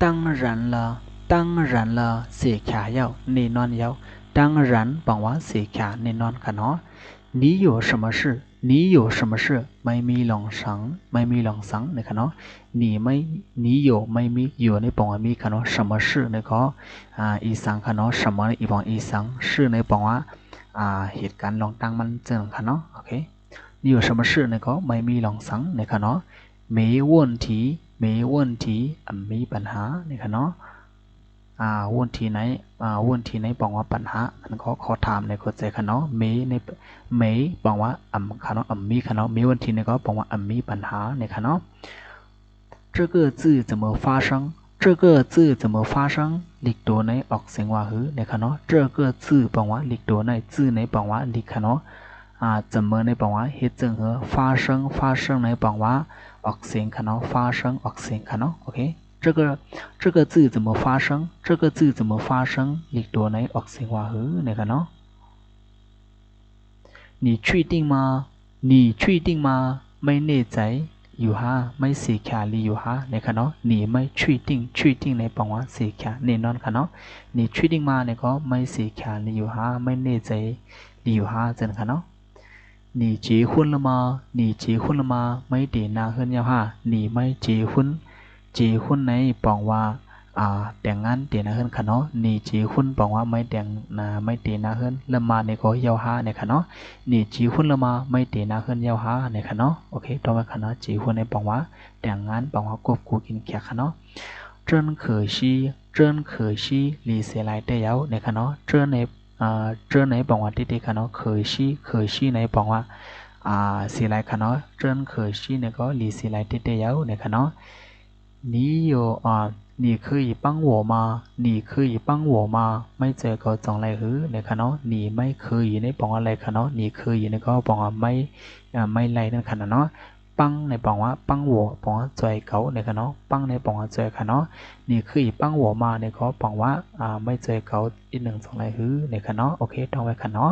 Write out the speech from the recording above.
当然了当然了 ເສຍຂາແລ້ວ ແນ່ນອນແລ້ວ 当然 ແປວ່າ ເສຍຂາ ແນ່ນອນ ຂະເນາະ. 你有什么事你有什么事 ໄມ່ມີລອງສັງ ໄມ່ມີລອງສັງ ນີ້ຂະເນາະ. 你ໄມ່ 你有ໄມ່ມີ 有ນີ້ ແປວ່າ ມີ ຂະເນາະ. 什么事ນີ້ກໍ ອາ ອີສັງ ຂະເນາະ. 什么ນີ້ ແປວ່າ ອີສັງ. 事ນີ້ ແປວ່າ ອາ ເຫດການລອງຕ່າງມັນ ເຊິ່ງ ຂະເນາະ. ໂອເຄ 你有什么事 ນີ້ກໍ ໄມ່ມີລອງສັງ ນີ້ຂະເນາະ. 没问题没问题 ອຳມີປັນຫາ ນີ້ຂະເນາະ. ອາ 问题ໃນ ອາ 问题ໃນ ແປວ່າ ປັນຫາ ມັນກໍ ຂໍຖາມ ໃນ ເຂົ້າໃຈ ຂະເນາະ. 没ໃນ 没 ແປວ່າ ອຳ ຂະເນາະ ອຳມີ ຂະເນາະ. 没问题 ນີ້ກໍ ແປວ່າ ອຳມີປັນຫາ ນີ້ຂະເນາະ. 这个字怎么发声这个字怎么发声 ຫຼີກໂຕໃນ ອອກສຽງວ່າ ຫື ນີ້ຂະເນາະ. 这个字 ແປວ່າ ຫຼີກໂຕໃນ 字ໃນ ແປວ່າ ຫຼີກ ຂະເນາະ. ອາ 怎么ໃນ ແປວ່າ ເຮັດເຊິ່ງ ຫື 发声发声ໃນ ແປວ່າ ອອກສຽງ ຂະເນາະ. 发声 ອອກສຽງ ຂະເນາະ. ໂອເຄ 这个这个字怎么发声这个字怎么发声 ຫຼີກໂຕໃນ ອອກສຽງວ່າ ຫື ນີ້ຂະເນາະ. 你确定吗你确定吗ໄມ່ແນ່ໃຈຢູ່ຫາ ໄມ່ເສຍຂາ ຫຼື ຢູ່ຫາ ນີ້ຂະເນາະ. 你ໄມ່ 确定 确定ໃນ ແປວ່າ ເສຍຂາ ແນ່ນອນ ຂະເນາະ. 你确定吗ນີ້ກໍ ໄມ່ເສຍຂາ ຫຼື ຢູ່ຫາ ໄມ່ແນ່ໃຈ ຫຼື ຢູ່ຫາ ເຊັ່ນ ຂະເນາະ. 你结婚了吗你结婚了吗ໄມ່ເຕໜ້າເຮືອນແລ້ວຫາ. 你ໄມ່ 结婚 结婚ໃນ ແປວ່າ ອາ ແຕ່ງງານ ເຕໜ້າເຮືອນ ຂະເນາະ. 你结婚 ແປວ່າ ໄມ່ແຕ່ງ ອາ ໄມ່ເຕໜ້າເຮືອນ 了吗ນີ້ກໍ ແລ້ວຫາ ນີ້ຂະເນາະ. 你结婚了吗ໄມ່ເຕໜ້າເຮືອນແລ້ວຫາ ນີ້ຂະເນາະ. ໂອເຄ ຕໍ່ໄປ ຂະເນາະ. 结婚ໃນ ແປວ່າ ແຕ່ງງານ ແປວ່າ ຄວບຄູ່ກິນແຂກ ຂະເນາະ. 真可惜真可惜 ຫຼີເສຍຫຼາຍແຕ່ຢາວ ນີ້ຂະເນາະ. 真ໃນ ອາ 真ໃນ ແປວ່າ ແຕ່ໆ ຂະເນາະ. 可惜可惜ໃນ ແປວ່າ ອາ ເສຍຫຼາຍ ຂະເນາະ. 真可惜ນີ້ກໍ ຫຼີເສຍຫຼາຍແຕ່ໆ ຢາວ ນີ້ຂະເນາະ. 你有 ອາ 你可以帮我吗你可以帮我吗ໄມ່ຊ່ອຍເຂົາຈ່ອງໄດ້ ຫື ນີ້ຂະເນາະ. 你ໄມ່ 可以ນີ້ ແປວ່າ ໄດ້ ຂະເນາະ. 你可以ນີ້ກໍ ແປວ່າ ໄມ່ ອາ ໄມ່ໄດ້ ນັ້ນ ຂະເນາະ. 帮ໃນ ແປວ່າ 帮我 ແປວ່າ ຊ່ອຍເຂົາ ນີ້ຂະເນາະ. 帮ໃນ ແປວ່າ ຊ່ອຍ ຂະເນາະ. 你可以帮我吗ນີ້ກໍ ແປວ່າ ອາ ໄມ່ຊ່ອຍເຂົາ ອີກໜຶ່ງ ສອງ ໄດ້ ຫື ນີ້ຂະເນາະ. ໂອເຄ ທ່ອງໄວ້ ຂະເນາະ.